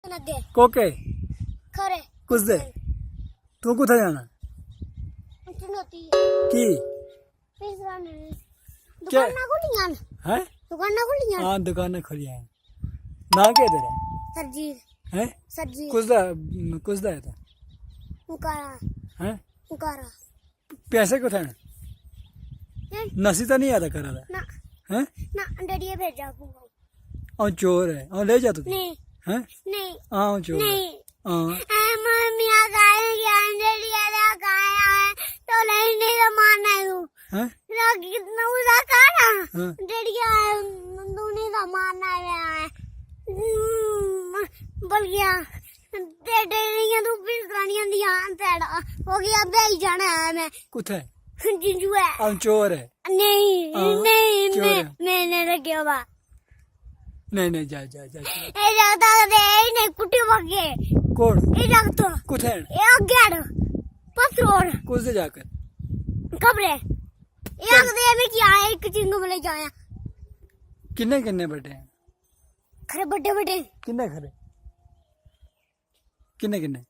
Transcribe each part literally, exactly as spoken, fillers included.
लग्गे। कोके? खरे। कुसदे? तू कुत्थै जाना? चनौती। की? फिर जाने। क्या? दुकानां खुल्लियां न। हैं? दुकानां खुल्लियां न। हां, दुकानां खुल्लियां हैं। नांऽ केह् ऐ तेरा? सरजीत। हैं? सरजीत। कुसदा, कुसदा ऐ तू? उंकारा। हैं? उंकारा। पैसे कुत्थै न? हैं? नसी तां निं आदा करा दा? ना। हैं? ना, डैडिये भेजा पूरा। अ'ऊं चोर ऐ, अ'ऊं लेई जा तुगी? नेईं। हैं? नेईं। हां, अ'ऊं चोर ऐ। नेईं। हां। ऐ मम्मिया गाय ज्ञान डैडिये दा गाया है, तो लेने का मारना है तू। हैं? रागी कितना उदा काला। हां। डैडिया, तूने का मारना है। हम्म, बोल गया। ते डैडिया तू फिर गानियां दिया तेरा। हो गया, ब्याही जाना है मैं। कुत्थै? जिंजू है। अ'ऊं चोर ऐ। नेईं, हां, नेईं, चोर मैं, ऐ। मैं नहीं रखेगा। नेईं, नेईं, जा, जा, जा, जा। ए जागत आखदे, "ए नहीं कुट्टे पग्गे।" कौन? ए जागत। कुत्थै न? ए अग्गें न। पत्थरोड़। कुसदे जागत? खबरै। ए चल। आखदे, "मिगी आया इक चिंगम लेई जाया।" किन्ने, किन्ने बड्डे न? खरे बड्डे, बड्डे। किन्ने खरे? किन्ने, किन्ने?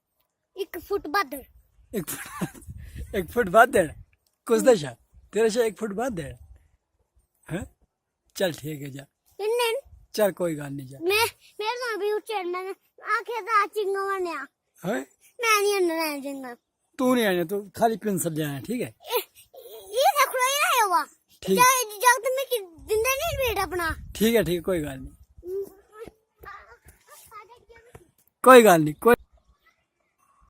इक फुट बद्ध। इक फुट, इक फुट बद्ध है? कुसदे शा? तेरे शा इक फुट बद्ध है? हैं? चल ठीक है, जा। इन्ने न। चल, कोई गल्ल निं, जा। मैं, मेरे तो भी उच्चे न, मैं आखे दा चिंगा बनेआ। हैं? मैं नहीं आना चिंगा। तू नहीं आना, तू खाली पेंसिल ले आया, ठीक है? ये, ये देख लो, ये है हुआ। ठीक। जा-, जागत में कि-, जिंदा नहीं बेटा अपना। ठीक है, ठीक है, कोई गल्ल निं। कोई गल्ल निं, कोई